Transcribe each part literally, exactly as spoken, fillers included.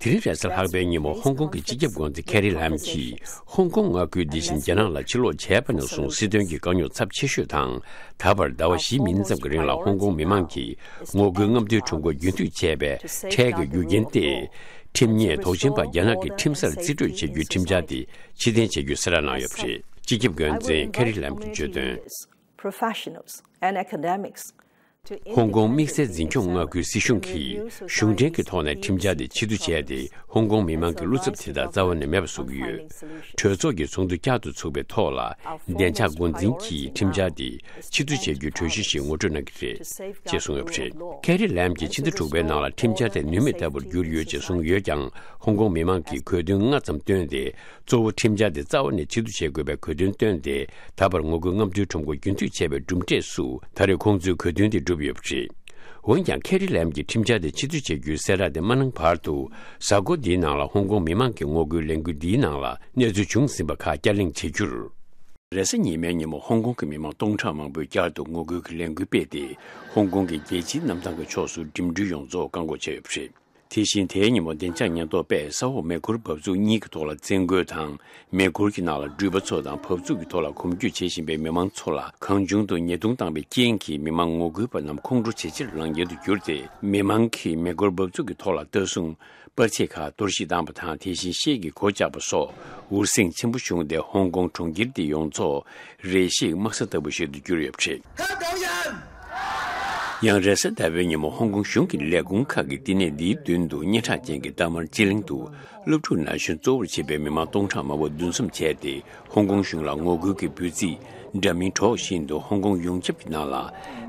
དེ་རིང་རེས་གཟའ་ལྷག་པའི་ཉིན་མོ་ཧོང་ཀོང་གི་སྤྱི་ཁྱབ་འགོ་འཛིན་ཁེ་རི་ལམ་གྱིས་ཧོང་ཀོང་མངའ་ཁུལ་འདི་བཞིན་རྒྱ་ནག་ལ་ཕྱིར་ལོག་བྱས་པ་ནས་བཟུང་སྲིད་དོན་གྱི་དཀའ་རྙོག་ཚབས་ཆེ་ཤོས་དང་། ད་བར་ཟླ་བ་བཞི་མིན་ཙམ་གྱི་རིང་ལ་ཧོང་ཀོང་མི་མང་གིས་ངོ་རྒོལ་རྔམ་སྟོན་ཁྲོམ་སྐོར་རྒྱུན་མཐུད་བྱས་པའི་ཁྲལ་གྱི་རྒྱུ་རྐྱེན་ཏེ། ཁྲིམས་ཉེས་དོགས་ཞེན་པ་རྒྱ་ནག་གི་ཁྲིམས་སར་རྩིས་སྤྲོད་བྱེད་རྒྱུའི་ཁྲིམས་འཆར་དེ་ཕྱིར་འཐེན་བྱེད་རྒྱུའི་གསལ་བསྒྲགས་གནང་ཡོད་པ་རེད། སྤྱི་ཁྱབ་འགོ་འཛིན་ཁེ་རི་ལམ་གྱིས་བརྗོད་དོན། Professionals and academics to ཧོང་ཀོང་དམིགས་བསལ་འཛིན་སྐྱོང་མངའ་ཁུལ་སྲིད་གཞུང་གིས་གཞུང་འབྲེལ་གྱི་ཐོག་ནས་ཁྲིམས་འཆར་དེ་ཕྱིར་བསྡུ་བྱས་ཏེ། ཧོང་ཀོང་མི་མང་གི་བློ་འཚབ་དེ་དག་རྩ་བ་ནས་མེད་པ་བཟོ་གི་ཡོད། གྲོས་ཚོགས་ཀྱི་ཚོགས་འདུ་བསྐྱར་དུ་ཚུགས་པའི་ཐོག་ལ། བདེ་འཇགས་འགོ་འཛིན་གྱིས་ཁྲིམས་འཆར་དེ་ཕྱིར་བསྡུ་བྱ་རྒྱུའི་གྲོས་གཞི་ཞིག་ངོ་སྤྲོད་གནང་གི་རེད། ཅེས་གསུངས་ཡོད་པ་རེད། ཁེ་རི་ལམ་གྱིས་ཕྱི་ཟླ་དྲུག་པའི་ནང་ལ་ཁྲིམས་འཆར་དེ་ནུས་མེད་ལྟ་བུར་གྱུར་ཡོད་ཅེས་གསུངས་ཡོད་ཀྱང་། ཧོང་ཀོང་མི་མང་གིས་དགོས་འདུན་ལྔ་ཙམ་བཏོན་ཏེ། གཙོ་བོ་ཁྲིམས་འཆར་དེ་རྩ་བ་ནས་ཕྱིར་བསྡུ་བྱེད་དགོས་པའི་དགོས་འདུན་བཏོན་ཏེ། ད་བར་ངོ་རྒོལ་རྔམ་སྟོན་ཁྲོམ་སྐོར་རྒྱུན་མཐུད་བྱས་པའི་གྲུབ་འབྲས་སུ། ད་རེས་ཁོང་ཚོའི་དགོས་འདུན་དེ་གྲུབ་ཡོད་པ་རེད། འོན་ཀྱང་། ཁེ་རི་ལམ་གྱིས་ཁྲིམས་འཆར་དེ་ཕྱིར་བསྡུ་བྱེད་རྒྱུའི་གསལ་བསྒྲགས་དེ་མ་གནང་བར་དུ། གཟའ་འཁོར་འདིའི་ནང་ལ་ཧོང་ཀོང་མི་མང་གིས་ངོ་རྒོལ་ལས་འགུལ་འདིའི་ནང་ལ་གནས་ཚུལ་བྱུང་ཟིན་པ་ཁག་བསྐྱར་གླེང་བྱེད་རྒྱུར། རེས་གཟའ་ཉི་མའི་ཉིན་མོ་ཧོང་ཀོང་གི་མི་མང་སྟོང་ཕྲག་མང་པོས་བསྐྱར་དུ་ངོ་རྒོལ་གྱི་ལས་འགུལ་སྤེལ་ཏེ། ཧོང་ཀོང་གི་རྒྱལ་སྤྱིའི་གནམ་ཐང་གི་ཕྱོགས་སུ་འགྲིམ་འགྲུལ་ཡོངས་རྫོགས་བཀག་འགོག་བྱས་ཡོད་པ་རེད། དེ་བཞིན་དེའི་ཉིན་མོ་བདེ་འཇགས་ཉེན་རྟོག་པས་ས་འོག་མེ་འཁོར་འབབ་ཚུགས་གཉིས་ཀྱི་ཐོག་ལ་བཙན་རྒོལ་དང་། མེ་འཁོར་གྱི་ནང་ལ་འགྲུལ་པ་ཚོ་དང་། འབབ་ཚུགས་ཀྱི་ཐོག་ལ་གོམ་བགྲོད་བྱེད་བཞིན་པའི་མི་མང་ཚོ་ལ་གང་བྱུང་དུ་ཉེས་རྡུང་བཏང་བའི་རྐྱེན་གྱིས། མི་མང་ངོ་རྒོལ་པ་རྣམས་ཁོང་ཁྲོ་ཇེ་ཆེར་ལངས་རྐྱེན་དུ་གྱུར་ཏེ། མི་མང་གིས་མེ་འཁོར་འབབ་ཚུགས་ཀྱི་ཐོག་ལ་ལྟ་སྲུང་པར་ཆས་ཁག་གཏོར་བཤིག་བཏང་བ་དང་། དེ་བཞིན་ཤེལ་གྱི་སྒོ་བཅག་པ་སོགས་འུར་ཟིང་ཆེན་པོ་བྱུང་སྟེ། ཧོང་ཀོང་གྲོང་ཁྱེར་འདི་ཡོངས་རྫོགས་རེ་ཞིག་དམག་ས་ལྟ་བུ་ཞིག་ཏུ་གྱུར་ཡོད་པ་རེད། ཡང་། རེས་གཟའ་ཟླ་བའི་ཉིན་མོ་ཧོང་ཀོང་གཞུང་གི་ལས་ཁུངས་ཁག་གིས་བསྟི་གནས་འདིའི་མདུན་དུ་སྙན་གྲགས་ཅན་གྱི་རྟ་དམར་སྤྱི་གླིང་དུ་སློབ་ཕྲུག་ན་གཞོན་གཙོ་བོར་བྱས་པའི་མི་མང་སྟོང་ཕྲག་མང་པོ་འདུ་འཛོམས་བྱས་ཏེ། ཧོང་ཀོང་གཞུང་ལ་ངོ་རྒོལ་གྱི་འབོད་ཚིག་འདྲ་མིན་སྒྲོག་བཞིན་དུ། ཧོང་ཀོང་ཡོངས་ཁྱབ་ཀྱི་ནང་ལ་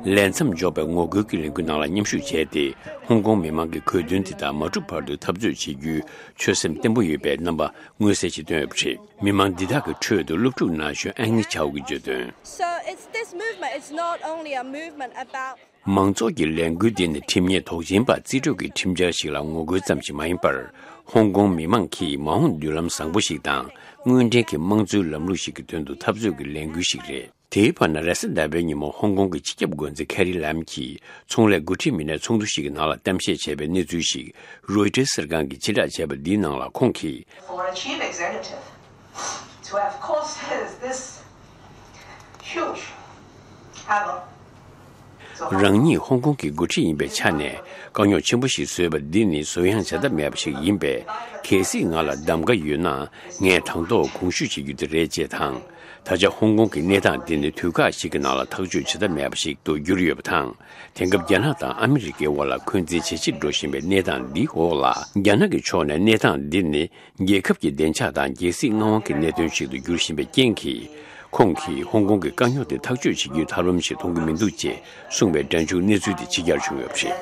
ལས་མཚམས་འཇོག་པའི་ངོ་རྒོལ་གྱི་ལས་འགུལ་ནང་ལ་མཉམ་ཞུགས་བྱས་ཏེ། ཧོང་ཀོང་མི་མང་གི་དགོས་འདུན་དེ་དག་མ་འགྲུབ་བར་དུ་འཐབ་རྩོད་བྱེད་རྒྱུའི་ཆོད་སེམས་བརྟན་པོ་ཡོད་པའི་རྣམ་པ་མངོན་གསལ་ཞིག་བཏོན་ཡོད་པ་རེད། མི་མང་འདི་དག་གི་ཁྲོད་དུ་སློབ་ཕྲུག་ན་གཞོན་ཨན་ནི་ཆའོ་གིས་བརྗོད་དོན། So it's this movement. It's not only a movement about མང་ཚོགས་ཀྱི་ལས་འགུལ་འདི་ནི་ཁྲིམས་ཉེས་དོགས་ཟིན་པ་རྩིས་སྤྲོད་ཀྱི་ཁྲིམས་འཆར་ཞིག་ལ་ངོ་རྒོལ་ཙམ་ཞིག་མ་ཡིན་པར། ཧོང་ཀོང་མི་མང་གིས་མ་འོངས་མདུན་ལམ་བཟང་པོ་ཞིག་དང་། དངོས་འབྲེལ་གྱི་དམངས་གཙོའི་ལམ་ལུགས་ཤིག་གི་དོན་དུ་འཐབ་རྩོད་ཀྱི་ལས་འགུལ་ཞིག་རེད། དེའི་བར་ན། རེས་གཟའ་ཟླ་བའི་ཉིན་མོ་ཧོང་ཀོང་གི་སྤྱི་ཁྱབ་འགོ་འཛིན་ཁེ་རི་ལམ་གྱིས་ཚོང་ལས་འགོ་ཁྲིད་མི་སྣའི་ཚོགས་འདུ་ཞིག་གི་ནང་ལ་གཏམ་བཤད་བྱས་པའི་གནས་ཚུལ་ཞིག་རོའི་ཊར་གསར་ཁང་གིས་ཕྱིར་བསྒྲགས་བྱས་པ་འདིའི་ནང་ལ་ཁོང་གིས། For a chief executive to have caused this huge havoc. རང་ཉིད་ཧོང་ཀོང་གི་འགོ་ཁྲིད་ཡིན་པའི་ཆ་ནས་དཀའ་རྙོག་ཆེན་པོ་ཞིག་བཟོས་པ་འདི་ནི་བཟོ་ཡང་བྱ་ཐབས་མེད་པ་ཞིག་ཡིན་པས། གལ་སྲིད་ང་ལ་གདམ་ག་ཡོད་ན། ངས་དང་ཐོག་གོང་ཞུ་བྱེད་རྒྱུ་དེ་རེད་ཅེས་དང་། ད་ཆ་ཧོང་ཀོང་གི་གནས་སྟངས་འདི་ནི་དུས་ཁག་ཞིག་གི་ནང་ལ་ཐག་གཅོད་བྱེད་ཐབས་མེད་པ་ཞིག་ཏུ་གྱུར་ཡོད་པ་དང་། དེང་སྐབས་རྒྱ་ནག་དང་ཨ་མི་རི་ཀའི་དབར་ལ་འཁོན་འཛིན་ཇེ་ཆེར་འགྲོ་བཞིན་པའི་གནས་སྟངས་འདིའི་འོག་ལ། རྒྱ་ནག་གི་ཕྱོགས་ནས་གནས་སྟངས་འདི་ནི་རྒྱལ་ཁབ་ཀྱི་བདེ་འཇགས་དང་རྒྱལ་སྲིད་མངའ་དབང་གི་གནད་དོན་ཞིག་ཏུ་འགྱུར་བཞིན་པའི་རྐྱེན་གྱིས། ཁོང་གིས་ཧོང་ཀོང་གི་དཀའ་རྙོག་དེ་ཐག་གཅོད་བྱེད་རྒྱུའི་ཐབས་ལམ་ཞིག་མཐོང་གི་མི་འདུག་ཅེས་གསུངས་པའི་སྒྲ་འཇུག་གནས་ཚུལ་དེ་ཕྱི་གྱར་བྱུང་ཡོད་པ་རེད།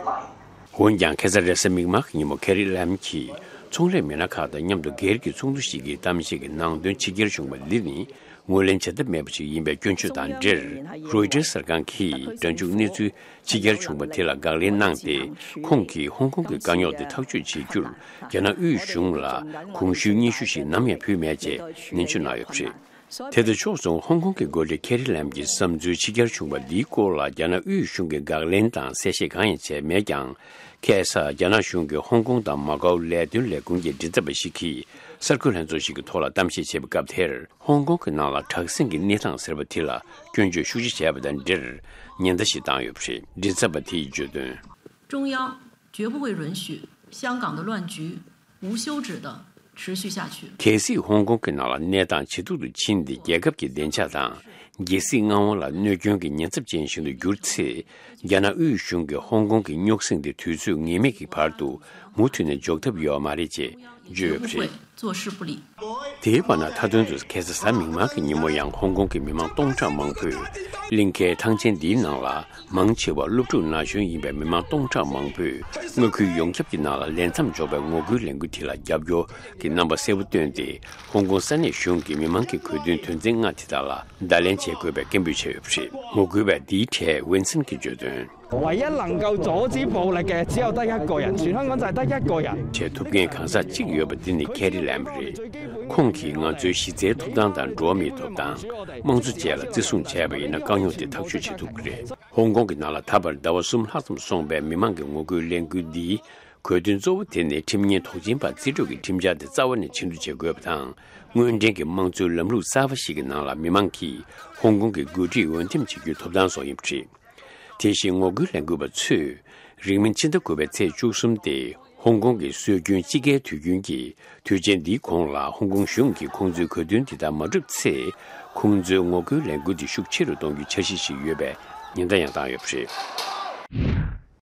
འོན་ཀྱང་། ཁ་སང་རེས་གཟའ་མིག་དམར་གྱི་ཉིན་མོ་ཁེ་རི་ལམ་གྱིས་ཚོང་ལས་མི་སྣ་ཁག་དང་མཉམ་དུ་སྒེར་གྱི་ཚོགས་འདུ་ཞིག་གི་གཏམ་བཤད་ཀྱི་ནང་དོན་ཕྱི་གྱར་བྱུང་བ་འདི་ནི། ངོས་ལེན་བྱ་ཐབས་མེད་པ་ཞིག་ཡིན་པའི་སྐྱོན་བརྗོད་དང་འབྲེལ། རོའི་ཊར་གསར་ཁང་གིས་སྒྲ་འཇུག་གནས་ཚུལ་ཕྱི་གྱར་བྱུང་བ་དེ་ལ་དགག་ལན་གནང་སྟེ། ཁོང་གིས་ཧོང་ཀོང་གི་དཀའ་རྙོག་དེ་ཐག་གཅོད་བྱེད་རྒྱུར་རྒྱ་ནག་དབུས་གཞུང་ལ་གོང་ཞུའི་སྙན་ཞུ་ཞིག་ནམ་ཡང་ཕུལ་མེད་ཅེས་ནན་བརྗོད་གནང་ཡོད་པ་རེད། དེ་དང་ཕྱོགས་མཚུངས། ཧོང་ཀོང་གི་འགོ་ཁྲིད་ཁེ་རི་ལམ་གྱི་བསམ་ཚུལ་ཕྱི་གྱར་བྱུང་བ་འདིའི་སྐོར་ལ། རྒྱ་ནག་དབུས་གཞུང་གིས་དགག་ལན་དང་གསལ་བཤད་གང་ཡང་བྱས་མེད་ཀྱང་། ཁ་སང་རྒྱ་ནག་གཞུང་གི་ཧོང་ཀོང་དང་མ་ཀའོ་ལས་དོན་ལས་ཁུངས་ཀྱི་མགྲིན་ཚབ་པ་ཞིག་གིས་གསར་འགོད་ལྷན་ཚོགས་ཤིག་གི་ཐོག་ལ་གཏམ་བཤད་བྱས་པའི་སྐབས་དེར། ཧོང་ཀོང་གི་ནང་ལ་དྲག་ཟིང་གི་གནས་སྟངས་ཟེར་བ་དེ་ལ་སྐྱོན་བརྗོད་ཤུགས་ཆེ་བྱས་པ་དང་འབྲེལ། ཉེན་བརྡ་ཞིག་བཏང་ཡོད་པ་རེད། མགྲིན་ཚབ་པ་དེས་བརྗོད་དོན། 中央绝不会允许香港的乱局无休止地持续下去。 གལ་སྲིད་ཧོང་ཀོང་གི་ནང་ལ་གནས་སྟངས་ཇེ་སྡུག་ཏུ་ཕྱིན་ཏེ། རྒྱལ་ཁབ་ཀྱི་བདེ་འཇགས་དང་རྒྱལ་སྲིད་མངའ་དབང་ལ་གནོད་སྐྱོན་གྱི་ཉེན་ཚབས་ཅན་ཞིག་ཏུ་གྱུར་ཚེ། རྒྱ་ནག་དབུས་གཞུང་གིས་ཧོང་ཀོང་གི་རྙོག་ཟིང་དེ་དུས་ཚོད་ངེས་མེད་ཀྱི་བར་དུ་མུ་མཐུད་ནས་འཇོག་ཐབས་ཡོད་མ་རེད་ཅེས་བརྗོད་ཡོད་པ་རེད། 做事不力。 དེའི་བར་ན། མཐའ་དོན་དུ་ཁ་སང་གཟའ་མིག་དམར་གྱི་ཉིན་མོ་ཡང་ཧོང་ཀོང་གི་མི་མང་སྟོང་ཕྲག་མང་པོས་གླིང་ཁའི་ཐང་ཆེན་འདིའི་ནང་ལ། མང་ཆེ་བ་སློབ་ཕྲུག་ན་གཞོན་ཡིན་པའི་མི་མང་སྟོང་ཕྲག་མང་པོས་མངའ་ཁུལ་ཡོངས་ཁྱབ་ཀྱི་ནང་ལ་ལས་མཚམས་འཇོག་པའི་ངོ་རྒོལ་ལས་འགུལ་དེ་ལ་རྒྱབ་སྐྱོར་གྱི་རྣམ་པ་གསལ་པོ་བཏོན་ཏེ། ཧོང་ཀོང་ས་གནས་གཞུང་གིས་མི་མང་གི་དགོས་འདུན་དོན་ཚན་ལྔ་དེ་དག་ལ་བརྡ་ལན་བྱེད་དགོས་པའི་སྐད་འབོད་བྱས་ཡོད་པ་རེད། ངོ་རྒོལ་བ་འདིའི་གྲས་ཝིན་སན་གྱིས་བརྗོད་དོན། 唯一能夠阻止暴力嘅只有得一個人，全香港就係得一個人。 བྱེད་ཐུབ་མཁན་གང་ཟག་གཅིག་ཡོད་པ་འདི་ནི་ཁེ་རི་ལམ་རེད། ཁོང་གིས་ང་ཚོའི་གཞི་རྩའི་ཐོབ་ཐང་དང་འགྲོ་བ་མིའི་ཐོབ་ཐང་། དམངས་གཙོ་བཅས་ལ་བརྩི་སྲུང་བྱས་པ་ཡིན་ན། དཀའ་རྙོག་དེ་ཐག་གཅོད་བྱེད་ཐུབ་ཀྱི་རེད། ཧོང་ཀོང་གི་ནང་ལ་ད་བར་ཟླ་བ་གསུམ་ལྷག་ཙམ་སོང་པའི་མི་མང་གི་ངོ་རྒོལ་ལས་འགུལ་འདིའི་ དགོས་འདུན་གཙོ་བོ་དེ་ནི་ཁྲིམས་གཉེར་དོགས་ཅན་པར་རྩིས་སྤྲོད་ཀྱི་ཁྲིམས་འཆར་དེ་རྩ་བ་ནས་ཕྱིར་བསྡུ་བྱེད་དགོས་པ་དང་། དངོས་འབྲེལ་གྱི་དམངས་གཙོའི་ལམ་ལུགས་གསར་པ་ཞིག་གི་ནང་ལ་མི་མང་གིས་ཧོང་ཀོང་གི་འགོ་ཁྲིད་འོས་འདེམས་བྱེད་རྒྱུའི་ཐོབ་ཐང་སོགས་ཡིན་པ་རེད། དེ་བཞིན་ངོ་རྒོལ་ལས་འགུལ་བ་ཚོས་རིང་མིན་ཕྱི་ཟླ་དགུ་པའི་ཚེས་བཅུ་གསུམ་སྟེ་ཧོང་ཀོང་གི་སྲོལ་རྒྱུན་དཔྱིད་ཀའི་དུས་རྒྱུན་གྱི་དུས་ཆེན་འདིའི་གོང་ལ་ཧོང་ཀོང་གཞུང་གིས་ཁོང་ཚོའི་དགོས་འདུན་དེ་དག་མ་བསྒྲུབས་ཚེ། ཁོང་ཚོའི་ངོ་རྒོལ་ལས་འགུལ་དེ་ཤུགས་ཆེ་རུ་གཏོང་རྒྱུའི་འཆར་གཞི་ཞིག་ཡོད་པའི་ཉེན་བརྡ་ཡང་བཏང་ཡོད་པ་རེད།